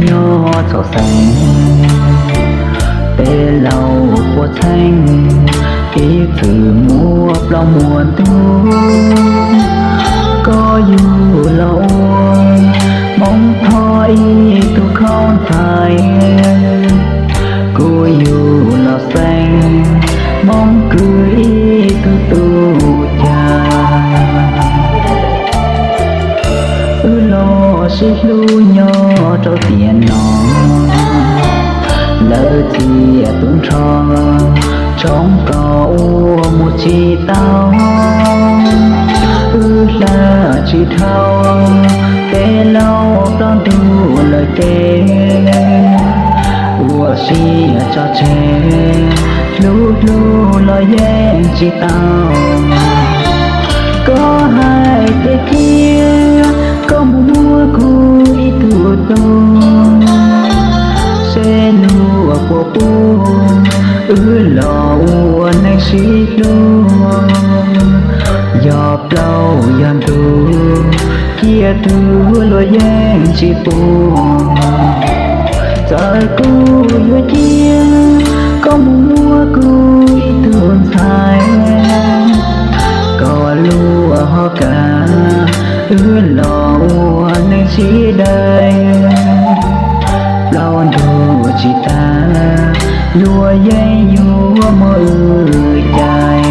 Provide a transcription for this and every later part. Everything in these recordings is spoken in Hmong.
nyob txhaum xeev, peb laus puav txheej ib txwm muaj plaub muaj ntug. Koj yug los ua Hmoob Thoj ib tug khaub ntxhais, kuv yug los xeem Hmoob Kwv ib tug tub cag. Wb los sib hlub nyob rau tiam no, lawv txiav tub nrho tshoob kos ua mus tsis tau. Wb hla tsis dhau, peb laus plaub ntug lawm ces ua si tso tseg, hlub hlub los yeej tsis tau. Koj hais tias cia koj mus muaj kuv ib tug tub, seb luag puas pub wb los ua neej sib hlub. Yog plaub yog ntug, cia twg luag yeej tsis pub. Txawm kuv yuav cia koj mus muaj kuv ib tug ntxhais, koj luag ho kam wb los ua neej sib dais. Plaub ntug tsis tag, luag yeej yuav muab wb cais.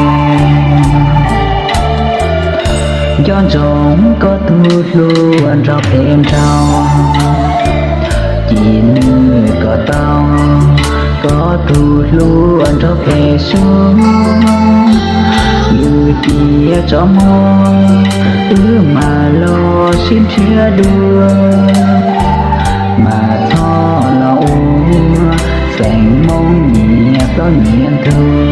Nco ntsoov koj tus hlub nrog phem nraug, cia nws kom tau koj tus hlub nrog phem sub. Lwm tiam tso muag, wb mam los sib nrhiav dua, mas txhob los ua xeem Hmoob nyias plaub nyias ntug.